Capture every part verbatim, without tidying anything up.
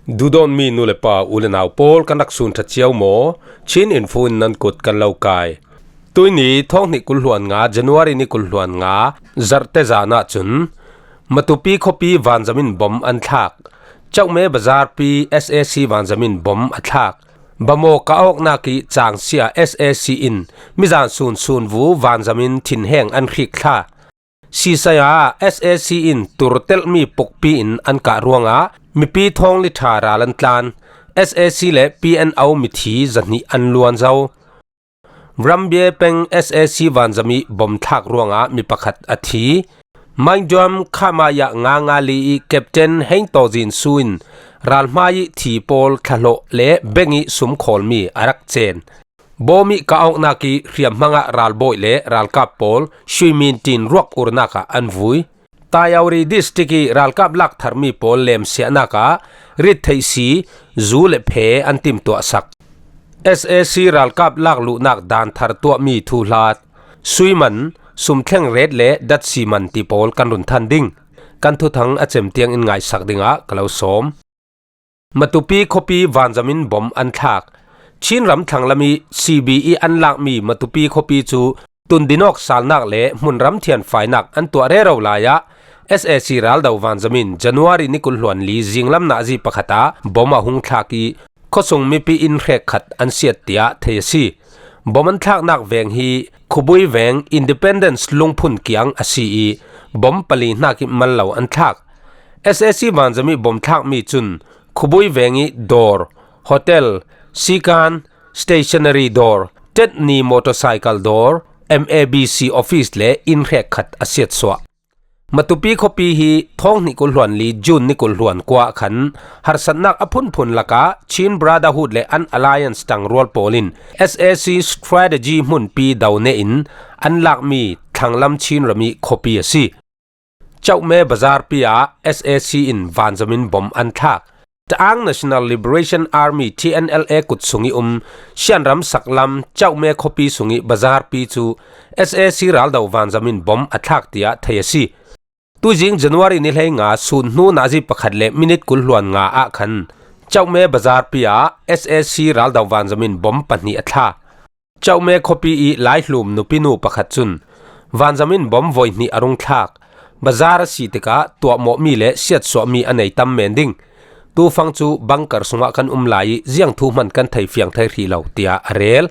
Duhdawtmi nu le pa, u le nau pawl, kan rak sun ṭha cio maw? Chin Info in nan kut kan lo kai. Tuini thawng hnih kul hluan nga, January ni kul hluan nga, zarhte zan ahcun Matupi khuapi vanzamin bom an thlak. Chaume Bazar pi S A C vanzamin bom a thlak. Bamaw kah awknak ih cangsia S A C in mizan sun sunvu vanzamin thinheng an hrik thla. Sisaya ah S A C in tur telhmi pukpi in an kah ruangah mipi thawng li ṭha ral an tlan. S A C le P N O mithi zahnih an luan zo. Rambie peng S A C vanzam ih bom thlak ruangah mi pakhat a thi. Maingduam Khamaya nga nga li ih Captain Heng Taw Zin Su in ralhmai ih thi pawl thlahlawh le beng ih sum khawlmi a rak cen. Bawm ih kah awknak ih hriamhmang ah ralbawi le ralkap pawl Shui Min Tin ruak urnak ah an vui. Tayauri District ih ralkap lak tharmi pawl lemsiahnak ah rittheihsi, zu le phe an timtuahsak. S A C ralkap lak luhnak dan thar tuahmi thuhla, suiman, sumthleng ret le datsi man ti pawl kan run than ding. Kan thuthang a cem tiang in ngaihsak dingah ka lo sawm. Matupi khuapi vanzamin bom an thlak. Chin ram thlanglam ih C B ih an lakmi Matupi khuapi cu tundinawk salnak le hmunram thianfainak an tuah rero lai ah S A C raldo vanzamin January ni kul hluan li zinglam nazi pakhat ah bom a hung thlak ih khuasung mipi inn hrekkhat an siat tiah thei a si. Bom an thlaknak veng hi Khubui veng Independence lungphun kiang a si ih bom pali hnak ih mal lo an thlak. S A C vanzam ih bom thlakmi cun Khubui veng ih dawr, hotel, sikan, stationery dawr, tetni motorcycle dawr, M A B C office le inn hrekkhat a siatsuah. Matupi khuapi hi thawng hnih kul hluan li June ni kul hluan kua ah khan harsatnak a phunphun lakah Chin Brotherhood le an Alliance ṭangrual pawl in S A C strategy hmunpi do ne in an lakmi thlanglam Chin ram ih khuapi a si. Chaume Bazar pi ah S A C in vanzamin bom an thlak. Ta'ang National Liberation Army, T N L A, kut sung ih um Shan ram saklam Chaume khuapi sung ih Bazar pi cu S A C raldo vanzamin bom a thlak tiah thei a si. Tuzing January ni hleinga sun hnu nazi pakhat le minit kul hluan nga ah khan Chaume Bazar pi ah S A C raldo vanzamin bom pahnih a thla. Chaume khuapi ih Laihlum nupinu pakhat cun vanzamin bom voi hnih a rung thlak. Bazar a si tikah tuahmawhmi le siatsuahmi a nei tam men ding. Tufang cu bunker sungah kan um lai ih ziang thu hman kan thei fiang thei hrih lo, tiah a rel.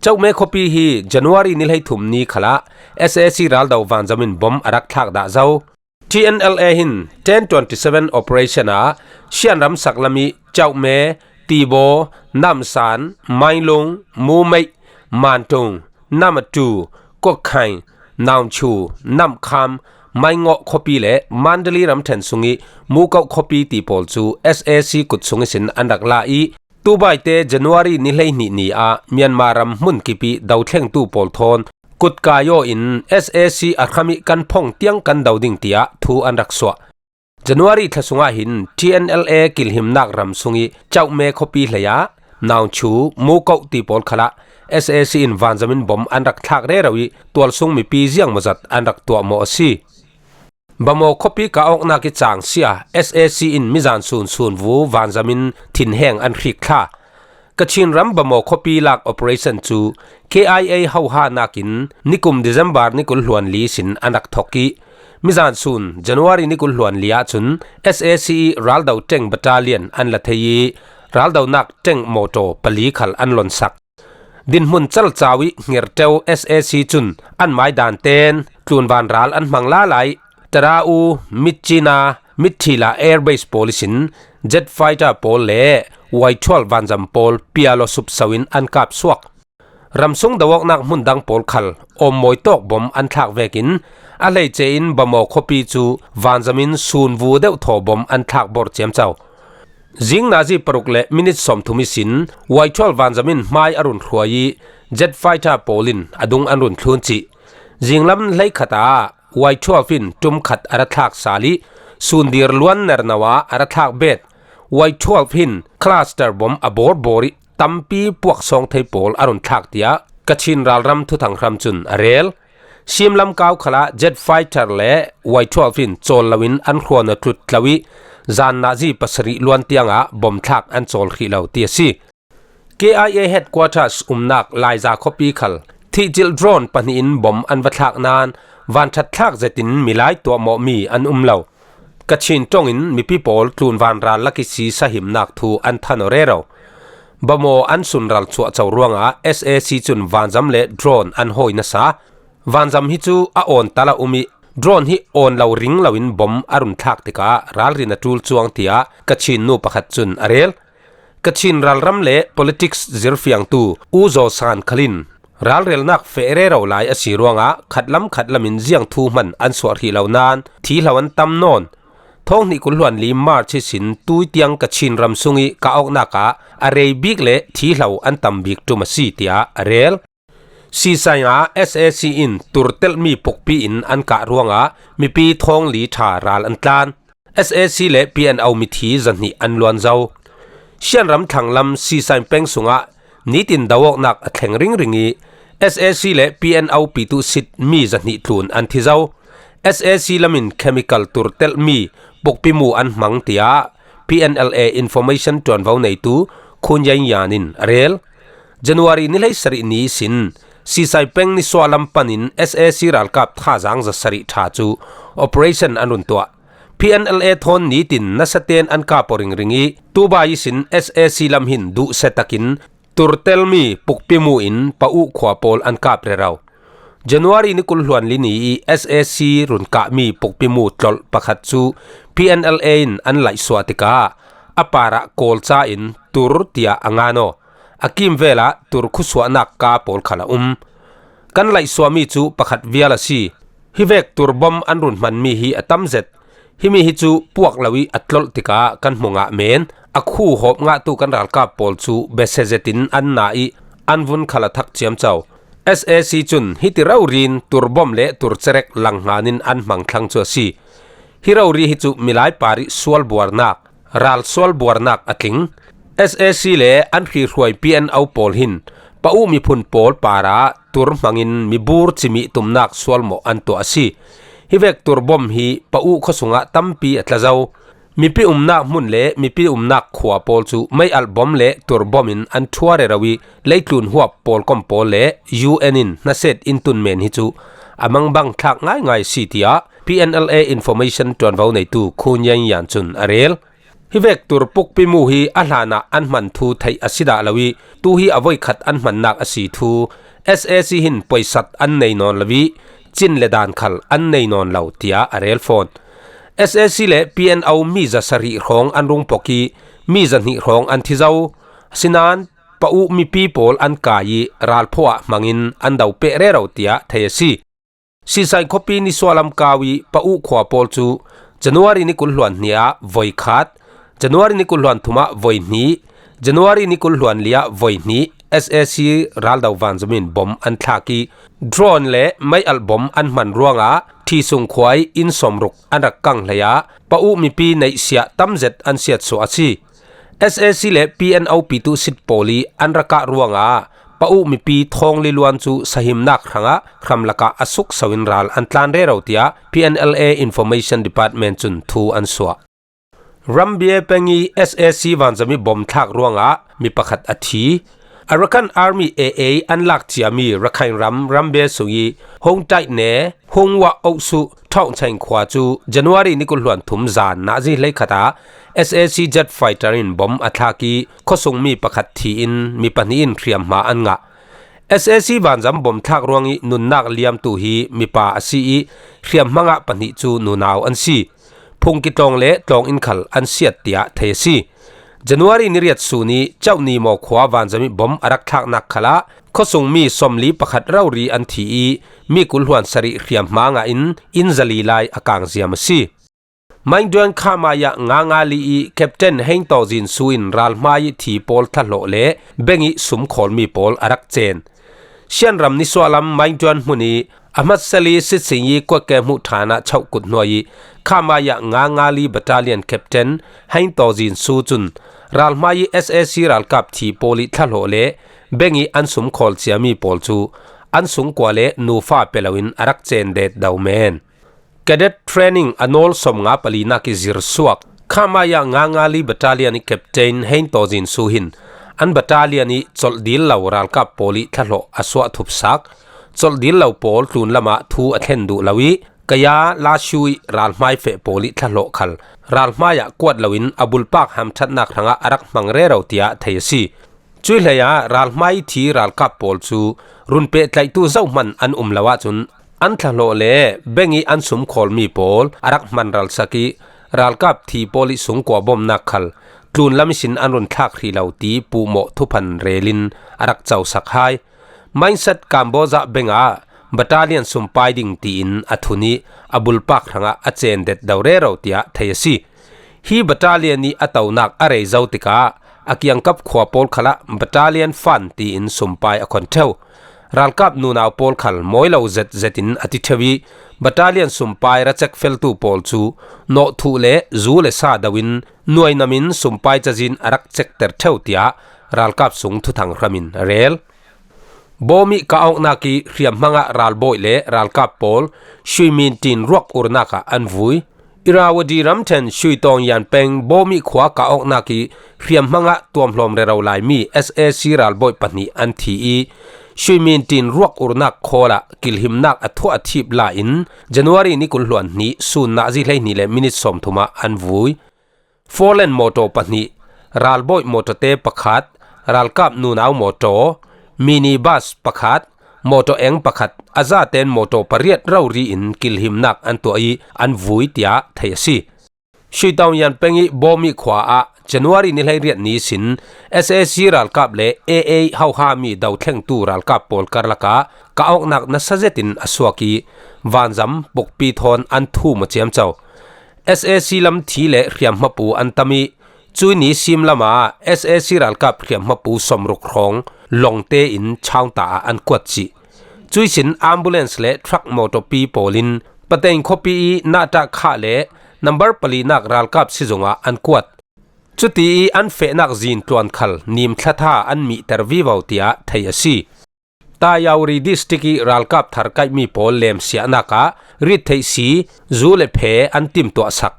Chaume khuapi hi January ni hleithum ni khalah S A C raldo vanzamin bom a rak thlak dah zo. T N L A hin ten twenty seven operation ah Shan ram saklam ih Chaume, Tibaw, Namsan, Mainlung, Mumeih, Mantung, Namatu, Kokhain, Naungchu, Namkham, Maingawh khuapi le Mandalay ramṭhen sung ih Mukoh khuapi ti pawl cu S A C kut sung ihsin an rak la ih, tubaite January ni hleihnih ni ah Myanmar ram hmun kip ih dothlengtu pawl thawn kutkai aw in S A C a hram ih kan phong tiang kan do ding, tiah thu an rak suah. January thla sungah hin T N L A kilhimnak ram sung ih Chaume khuapi hlei ah Naungchu, Mukoh ti pawl khalah S A C in vanzamin bom an rak thlak rero ih tualsung mipi ziangmawzat an rak tuahmawh a si. Bamaw khuapi kah awknak ih cangsia S A C in mizan sun sunvu vanzamin thinheng an hrik thla. Kachin ram Bamaw khuapi lak operation cu K I A hoha nakin nikum December ni kul hluan li sin an rak thok ih, mizan sun January ni kul hluan li ahcun S A C ih raldo ṭeng battalion an la thei ih, raldonak ṭeng mawṭaw pali khal an lonsak. Dinhmun calcau ih Hngirteu S A C cun an maidan ten tlunvan ral an hmang lala ih Tarau, Mitchina, Mitthila Air Base pawl ihsin jet fighter pawl le Y twelve vanzam pawl pialo supso in an kap suak. Ramsung do awknak hmun dang pawl khal awmmawi tawk bom an thlak vekin a hleice in Bamaw khuapi cu vanzamin sunvu deuhthaw bom an thlak bor ciamco. Zing nazi paruk le minit sawmthum ihsin Y twelve vanzamin hmai a run hruai ih jet fighter pawl in a dung an run thlun cih. Zinglam hleikhat ah Y twelve in ṭum khat a ra thlak sal ih sundir luan nerno ah a ra thlak bet. Y twelve hin cluster bom a borbor ih tampi puaksawng thei pawl a run thlak, tiah Kachin ralram thuthang hram cun a rel. Simlam kau khalah jet fighter le Y twelve in cawl loin an hruan a tlut tlo ih zan nazi pasarih luan tiangah bom thlak an cawl hrih lo ti a si. K I A headquarters umnak Laiza khuapi khal thihcilh drone pahnihin bom an va thlak nan, vanṭhat thlak zetin milai tuahmawhmi an um lo. Kachin ṭongin mipi pawl tlun vanral lak ihsi sahimnak thu an than aw rero. Bamaw an sunral chuahco ruangah S A C cun vanzam le drone an hawi nasa. Vanzam hi cu a awn tal a um ih, drone hi awn lo ring loin bom a run thlak tikah ralrin a ṭul cuang, tiah Kachin nu pakhat cun a rel. Kachin ralram le politics zirfiangtu U Zaw San khal in ralrelnak feh rero lai a si ruangah khatlam khatlam in ziang thu hman an suah hrih lo nan thi hlo an tam nawn. Thawng hnih kul hluan li March ihsin tui tiang Kachin ram sungih kah awknak ah a rei bik le thi hlo an tam bik ṭum a si, tiah a rel. Sisai ah S A C in tur telhmi pukpi in an kah ruangah mipi thawng li ṭha ral an tlan. S A C le P N O mithi zahnih an luan zo. Shan ram thlanglam Sisai peng sungah nitin do awknak a thleng ringring ih S A C le P N O pitu sit mi zahnih tlun an thi zo. S A C lamin chemical tur telhmi pukpi mu an hmang, tiah P N L A information ṭuanvo neitu Khun Yai Yan in a rel. January ni hleisarih ni ihsin Sisai peng nisuah lam panin S A C ralkap thazaang zasarih ṭha cu operation an run tuah. P N L A thawn nitin nasa ten an kap aw ringring ih, tubai ihsin S A C lam hin duhsia takin tur telmi pukpi mu in Pa Uh khua pawl an kap rero. January ni kul hluan li ni ih S A C run kahmi pukpi mu tlolh pakhat cu P N L A in an laihsuah tikah a parah kawl ca in tur tiah a ngan aw. A kimvel ah tur khusuahnak ka pawl khal a um. Kan laihsuahmi cu pakhat vial a si. Hivek tur bom an run hmanmi hi a tam zet. Himi hi cu puak lo ih a tlolh tikah kan hmu ngah men. A khu hawp ngahtu kan ralkap pawl cu besia zetin an na ih an vun khal a thak ciamco. S A C cun hiti rori in tur bom le tur cerek langhngan in an hmang thlang cu a si. Hi rori hi cu milai par ih sual buarnak, ral sual buarnak a tling. S A C le an hrihruai P N O pawl hin Pa Uh miphun pawl parah tur hmangin mibur cimih tumnak sualmawh an tuah a si. Hivek tur bom hi Pa Uh khuasungah tampi a tla zo. Mipi umnak hmun le mipi umnak khua pawl cu meialh bom le tur bom in an ṭhua rero ih leitlun huap pawlkom pawl le U N in hnaset in tun men hi cu a mangbang thlak ngaingai a si, tiah P N L A information ṭuanvo neitu Khun Yai Yan cun a rel. Hivek tur pukpi mu hi a hlanah an hman thu theih a si dah lo ih, tu hi a voikhat an hmannak a si thu S A C hin poisat an nei nawn lo ih, cin le dan khal an nei nawn lo, tiah a rel fawn. S A C le P N O mi zasarih hrawng an rung pok ih, mi zahnih hrawng an thi zo. Asinain Pa Uh mipi pawl an kai ih, ralphaw ah hmangin an do peh rero, tiah thei a si. Sisai khuapi nisuahlam kau ih Pa Uh khua pawl cu January ni kul hluan hnih ah voikhat, January ni kul hluan thum ah voihnih, January ni kul hluan li ah voihnih S A C raldo vanzam in bom an thlak ih drone le meialh bom an hman ruangah Thi sung khua ih inn sawmruk an rak kang hlei ah Pa Uh mipi neihsiah tam zet an siatsuah a si. S A C le P N O pitu sit pawl ih an rak kah ruangah Pa Uh mipi thawng li luan cu sahimnak hrangah hramlakah a sukso in ral an tlan rero, tiah P N L A Information Department cun thu an suah. Rambie peng ih S A C vanzam ih bom thlak ruangah mi pakhat a thi. Arakan Army A A an lak ciami Rakhine ram Rambie sung ih Hongtaitne Hongwa Osu Thawngcheng khua cu January ni kul hluan thum zan nazi hleikhat ah S A C jet fighter in bom a thlak ih khuasungmi pakhat thi in mi pahnih in hriamhma an ngah. S A C vanzam bom thlak ruangih nunnak liamtu hi mipa a si ih hriamhma ngah pahnih cu nunau an si. Phungki tlawng le tlawng in khal an siat, tiah thei a si. January ni riat sun ih Chauhni Maw khua vanzam ih bom a rak thlaknak khalah khuasungmi sawmli pakhat rori an thi ih mi kul hluan sarih hriamhma ngah in inn zali lai a kangziam a si. Maingduan Khamaya nga nga li ih Captain Heng Taw Zin Su in ralhmai ih thi pawl thlahlawh le beng ih sum khawlmi pawl a rak cen. Shan ram nisuahlam Maingduan hmun ih a hmatsali sitsing ih kuakke hmuh ṭhan ah chohkut hnuai ih Khamaya nga nga li Battalion Captain Heng Taw Zin Su cun ralhmai ih S A C ralkap thi pawl ih thlahlawh le beng ih an sum khawl ciami pawl cu an sungkua le nufa pe loin a rak cen det do men. Cadet training a nawl sawmnga palinak ih zirsuak Khamaya nga nga li battalion ih captain Hein Taw Zin Su hin an battalion ih colh dil lo ralkap pawl ih thlahlawh a suah thupsak, colh dil lo pawl tlun lamah thu a thlen duh lo ih, Kaya Lashu ih ralhmai feh pawl ih thlahlawh khal ralhmai ah kuat loin a bulpak hamṭhatnak hrangah a rak hmang rero tiah thei a si. Cuih hleiah ralhmai ih thi ralkap pawl cu run pehtlaihtu zohhmanh an um lo ahcun an thlahlawh le beng ih an sumkhawlmi pawl a rak hmanralsak ih, ralkap thi pawl ih sungkua bawmhnak khal tlunlam ihsin an run thlak hrih lo ti puhmawh thuphan rel in a rak cosak hai. Mindset Kamboza beng ah battalion sumpai ding tiin a thun ih a bulpak hrangah a cen det do rero tiah thei a si. Hi battalion ih a tonak a rei zo tikah a kiangkap khua pawl khalah battalion fund tiin sumpai a khon ṭheu. Ralkap nunau pawl khal mawi lo zetzet in a ti ṭheu ih battalion sumpai racek feltu pawl cu nawhthuh le zu le sa do in nuainam in sumpai cazin a rak cekter ṭheu tiah ralkap sung thuthang hram in a rel. Bawm ih kah awknak ih hriamhmang ah ralbawi le ralkap pawl Shuimintin ruak urnak ah an vui. Irrawaddy ramṭhen Shuitawng Yan peng Bawm ih khua kah awknak ih hriamhmang ah tuamhlawm rero laimi S A C ralbawi pahnih an thi ih Shuimintin ruak urnak khawl ah kilhimnak a thuah a thip la in January ni kul hluan hnih sunna zi hleihnih le minit sawmthum ah an vui. Four lane mawtaw pahnih, ralbawi mawtawte pakhat, ralkap nunau mawtaw, minibus pakhat, mawtaw eng pakhat, a zaten mawtaw pariat rori in kilhimnak an tuah ih an vui tiah thei a si. Shuitawng Yan peng ih Bawm ih khua ah January ni hleiriat ni sin S A C ralkap le A A hohami dothlengtu ralkap pawl karlak ah kah awknak nasa zet in a suak ih vanzam pukpi thawn an thum aw ciamco. S A C lam thi le hriamhmapu an tam ih, cuih ni sim lamah S A C ralkap hriamhmapu sawmruk hrawng lawngte in chaungta ah an kuat cih. Cuih sin ambulance le truck mawtawpi pawl in Patein khuapi ih Nahta khah le nambar palinak ralkap sizung ah an kuat. Cuti ih an fehnak zin tluan khal nim thlatha an mihter vivo tiah thei a si. Tayawri District ih ralkap thar kaihmi pawl lemsiahnak ah rittheihsi, zu le phe an timtuahsak.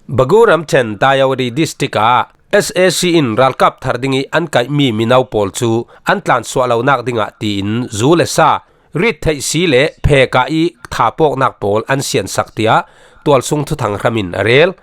Bagu ramṭhen Tayawri District ah S A C in ralkap thar ding ih an kaihmi mino pawl cu an tlansuah lonak dingah tiin zu le sa, rittheihsi le pheka ih thapawknak pawl an siansak tiah tualsung thuthang hram in a rel.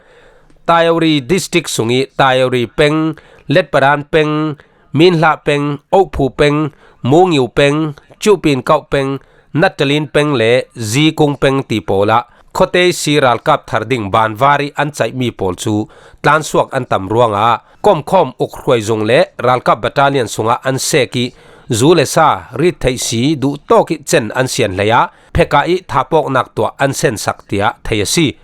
Tayawri District sung ih Tayawri peng, Letparan peng, Minhlah peng, Ohphu peng, Mungiu peng, Cuhpin Kauh peng, Nattalin peng le Zikung peng ti pawl ah khuate ih si ralkap thar ding banvar ih an caihmi pawl cu tlansuak an tam ruangah komkhawm ukhruai zung le ralkap battalion sungah an sek ih zu le sa, rittheihsi duhtawk ih cen an sian hlei ah pheka ih thapawknak tuah an sensak tiah thei a si.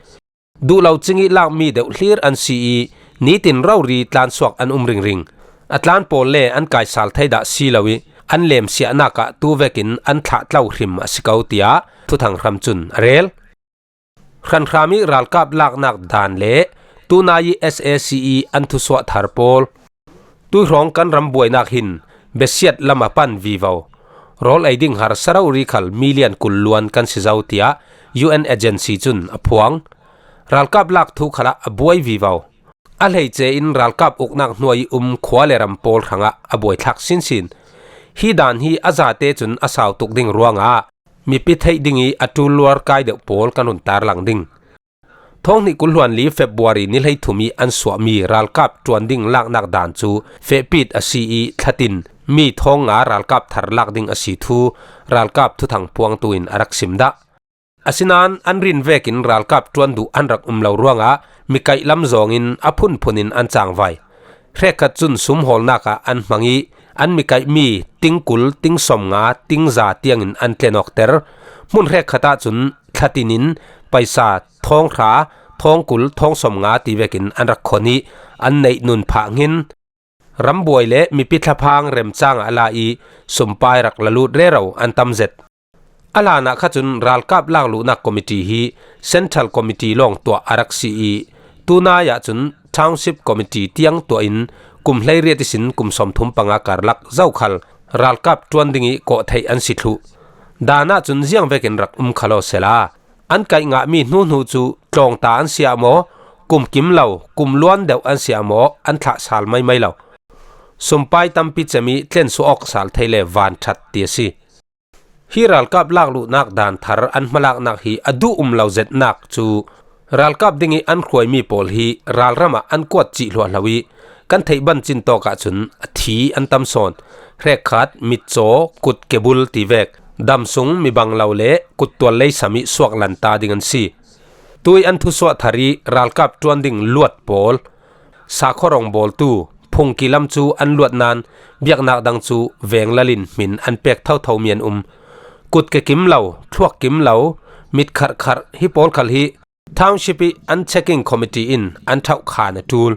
Duh lo cing ih lakmi deuh hlir an si ih nitin rori tlansuak an um ringring. A tlan pawl le an kaisal thei dah si lo ih an lemsiahnak ah tu vekin an thlahtlo hrim a si ko tiah thuthang hram cun a rel. Hranhram ih ralkap laknak dan le tunai ih S A C ih an thusuah thar pawl. Tuihrawng kan ram buainak hin besiat lam a pan vivo. Rawl ei ding harsa rori khal million kul luan kan si zo tiah U N agency cun a phuang. Ralkap lak thu khalah a buai vivo. A hleice in ralkap uknak hnuai ih um khua le ram pawl hrangah a buaithlak sinsin. Hi dan hi a zate cun a sau tuk ding ruangah mipi theih ding ih a ṭul luar kai deuh pawl kan run tarlang ding. Thawng hnih kul hluan li February ni hleithum ih an suahmi ralkap ṭuan ding laknak dan cu fehpit a si ih thlatin mi thawng nga ralkap thar lak ding a si thu ralkap thuthang puangtu in a rak sim dah. Asinain an rin vekin ralkap ṭuan duh an rak um lo ruangah mikaih lam zawngin a phunphun in an cangvai. Hrekkhat cun sumhawlnak ah an hmang ih an mikaihmi tingkul, tingsawmnga, tingza tiangin an tlenawkter. Hmun hrekkhat ahcun thlatin in paisa thawng hra, thawng kul, thawng sawmnga ti vekin an rak khon ih an neih nun phah ngin. Rambuai le mipi thlaphang remcang ah a la ih sumpai rak la lut rero an tam zet. A hlanah kha cun ralkap lakluhnak committee hi Central Committee lawng tuah a rak si ih tunai ahcun Township Committee tiang tuah in kum hleiriat ihsin kum sawmthum panga karlak zokhal ralkap ṭuan ding ih kawh theih an si thluh. Dan ahcun ziang vekin rak um khal aw sehla, an kaih ngahmi hnuhnu cu tlawngta an si ah maw, kum kim lo, kum luan deuh an siam aw, an thlah sal maimai lo. Sumpai tampi cemi tlensuah awk sal thei le van ṭhat ti a si. Hi ralkap lakluhnak dan thar an hmalaknak hi a duh um lo zetnak cu ralkap ding ih an hruaimi pawl hi ralram ah an kuat cih hluahhlo ih kan theih bancin tawk ahcun a thi an tam sawn. Hrekkhat, mitcaw, kut kebul ti vek, damsung, mibang lo le kuttual leisam ih suak lanta ding an si. Tui an thusuah thar ih ralkap ṭuan ding luat pawl, sakhuarong bawltu, phungki lam cu an luat nain biaknak dang cu veng lalin hmin an pek thothomi an um. Kut ke kim lo, thluak kim lo, mit kharhkharh hi pawl khal hi Township ih an checking committee in an ṭhauh khan a ṭul.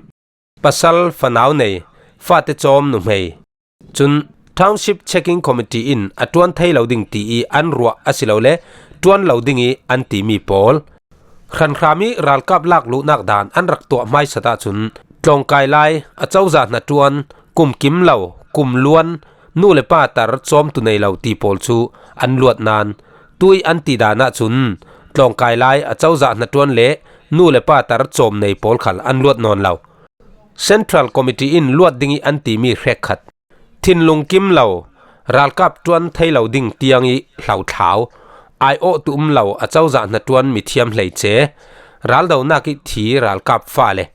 Pasal fanau nei, fate cawm nuhmei, cun Township Checking Committee in a ṭuan thei lo ding ti ih an ruah asilole ṭuan lo ding ih an timi pawl, hranhram ih ralkap lakluhnak dan an rak tuah hmaisat ahcun tlawngkai lai, acozah hnaṭuan, kum kim lo, kum luan, nu le pa tar cawmtu nei lo ti pawl cu an luat nain tui an ti dan ahcun tlawngkai lai, acozah hnaṭuan le nu le pa tar cawm nei pawl khal an luat nawn lo. Central Committee in luat ding ih an timi hrekkhat, thinlung kim lo, ralkap ṭuan thei lo ding tiang ih hlothlau, aiawhtu um lo acozah hnaṭuan mithiam hleice, raldonak ih thi ralkap fale,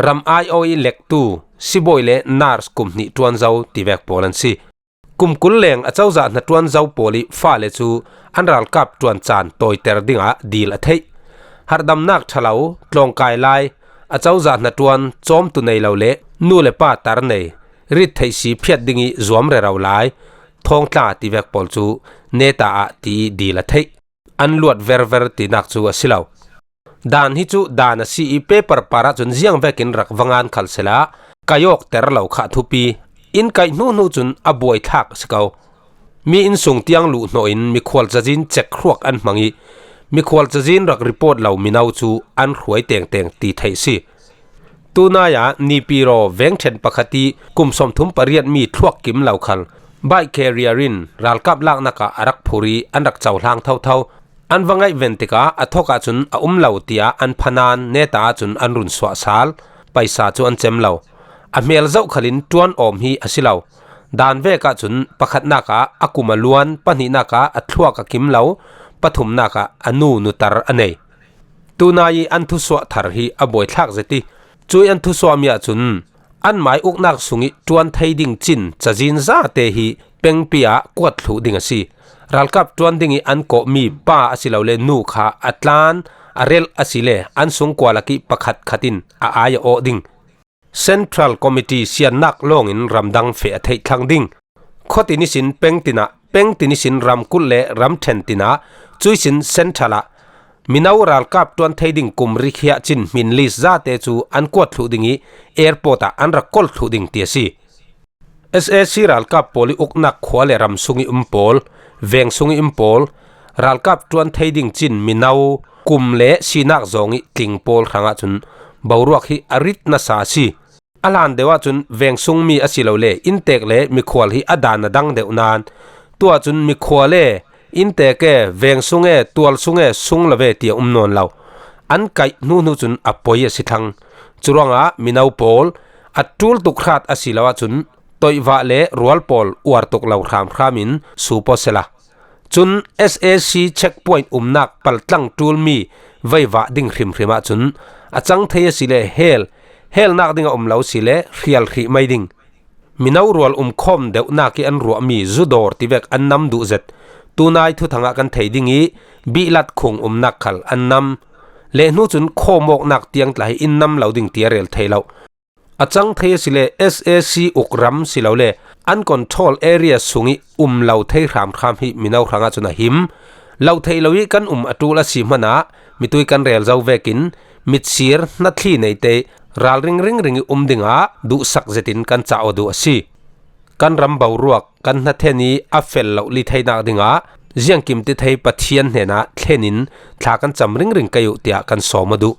ram aiawh ih lektu sibawi le nurse kum hnih ṭuan zo ti vek pawl an si. Kum kul leng acozah hnaṭuan zo pawl ih fale cu an ralkap ṭuan caan tawiter dingah dil a theih. Harhdamnak ṭha lo, tlawngkai lai, acozah hnaṭuan cawmtu nei lo le nu le pa tar nei, rit theih si phiat ding ih zuam rero lai, thawngtla ti vek pawl cu neta ah ti ih dil a theih. An luat verver tinak cu a si lo. Dan hi cu dan a si ih paper par ahcun ziang vekin rak va ngan khal sehla, kaih awkter lo kha a thupi. In kaih hnuhnu cun a buaithlak a si ko. Mi innsung tiang luh hnawh in mikhual cazin cek hruak an hmang ih mikhual cazin rak report lo mino cu an hruai tengteng ti theih a si. Tunai ah Nipiro vengṭhen pakhat ih kum sawmthum pariat mi thluak kim lo khal bike carrier in ralkap laknak ah a rak phur ih an rak cohlang thotho. An va ngaihven tikah a thawk ahcun a um lo tiah an phanan neta ahcun an run suah sal. Paisa cu an cem lo. A hmel zoh khalin ṭuan awm hi a si lo. Dan vek ahcun pakhatnak ah a kum a luan, pahnihnak ah a thluak a kim lo, pathumnak ah a nu nutar a nei. Tunai ih an thusuah thar hi a buaithlak zet ih, cuih an thusuahmi ahcun anmai uknak sungih ṭuan thei ding cin cazin zate hi pengpi ah kuat thluh ding a si. Ralkap ṭuan dingih an kawhmi pa asilole nu kha a tlan, a relh asile an sungkua lakih pakhat khat in a ai a awh ding. Central Committee siannak lawngin ramdang feh a theih thlang ding. Khuatin ihsin pengtin ah, pengtin ihsin ramkulh le ramṭhen tin ah, cuihsin Central ah mino ralkap ṭuan thei ding kum rikhiah cin hmin list zate cu an kuat thluh ding ih airport ah an rak kolh thluh ding ti a si. S A C ralkap pawl ih uknak khua le ram sungih um pawl, veng sungih um pawl, ralkap ṭuan thei ding cin mino, kum le sinak zawngih tling pawl hrangah cun boruak hi a rit nasa a si. A hlan deuh ahcun veng sungmi asilole inntek le mikhual hi a dan a dang deuh nain, tuahcun mikhual e, inntek e, veng sung e, tual sung e, sung lo ve ti a um nawn lo. An kaih hnuhnu cun a poi a si thlang. Curuangah mino pawl a ṭul tuk hrat a si lo ahcun toihvah le rual pawl uar tuk lo hramhram in sup aw sehla. Cun S A C checkpoint umnak paltlang ṭulmi veivah ding hrimhrim ahcun a cang thei a si le hel, helnak ding a um lo si le hrial hrih mai ding. Mino rual umkhawm deuhnak ih an ruahmi zudawr tivek an nam duh zet. Tunai thuthang ah kan thei ding ih bihlat khung umnak khal an nam. Lehhnu cun khawm awknak tiang tla hi in nam lo ding ti a rel thei lo. A cang thei a si le S A C uk ram si lo le an control area sungih um lo thei hramhram hi mino hrangah cun a him. Lo theih lo ih kan um a ṭul a si hmanah mitui kan rel zo vekin mitsir hnathli neite ralring ringring ih um dingah duhsak zetin kan cah aw duh a si. Kan ram boruak, kan hnathlen ih a fel loh li theinak dingah ziangkim ti thei Pathian hnenah thlen in thla kan cam ringring kei uh tiah kan sawm aw duh.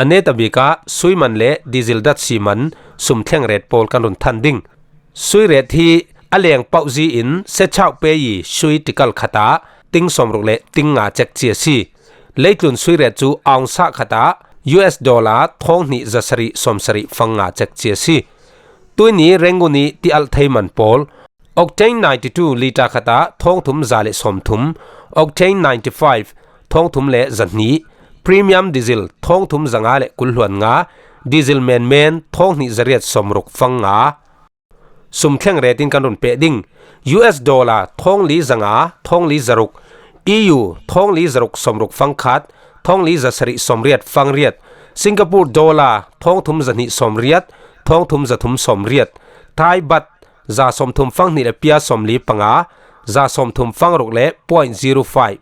A netabik ah sui man le diesel dat si man sum thleng ret pawl kan run than ding. Sui ret hi a leng pauh zi in sechauh pei sui tikal khat ah ting sawmruk le ting nga cek ci a si. Leitlun sui ret cu aungsah khat ah U S dollar thawng hnih za sarih sawm sarih fang nga cek ci a si. Tuini Rangoon ih ti alh thei man pawl, octane ninety two liter khat ah thawng thum za le sawm thum, octane ninety five thawng thum le za hnih, premium diesel thawng thum za nga le kul hluan nga, diesel menmen thawng hnih za riat sawm ruk fang nga. Sum thleng retin kan run peh ding. U S dollar thawng li za nga, thawng li za ruk, E U thawng li za ruk sawm ruk fang khat, thawng li za sarih sawm riat fang riat, Singapore dollar thawng thum za hnih sawm riat, thawng thum za thum sawm riat, Thai baht za sawm thum fang hnih le pia sawm li panga, za sawm thum fang ruk le point zero five,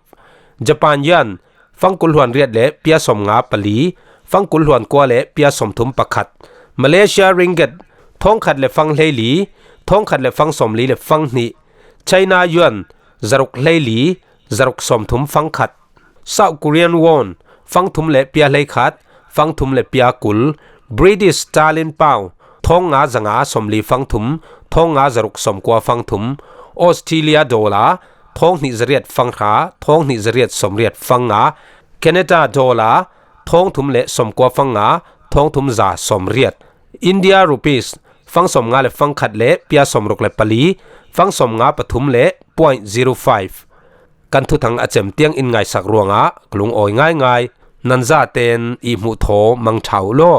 Japan yuan fang kul hluan riat le pia sawm nga pali, fang kul hluan kua le pia sawm thum pakhat, Malaysia ringgit thawng khat le fang hlei li, thawng khat le fang sawm li le fang hnih, China yuan za ruk hlei li, za ruk sawm thum fang khat, South Korean won fang thum le pia hlei khat, fang thum le pia kul, British sterling pound thawng nga za nga sawm li fang thum, thawng nga za ruk sawm kua fang thum, Australia dollar thawng hnih za riat fang hra, thawng hnih za riat sawm riat fang nga, Canada dollar thawng thum le sawm kua fang nga, thawng thum za sawm riat, India rupees fang sawm nga le fang khat le pia sawm ruk le pali, fang sawm nga pathum le point zero five. Kan thuthang a cem tiang in ngaisak ruangah ka lungawi ngaingai. Nan zaten i hmuh thaw mangṭha uh law.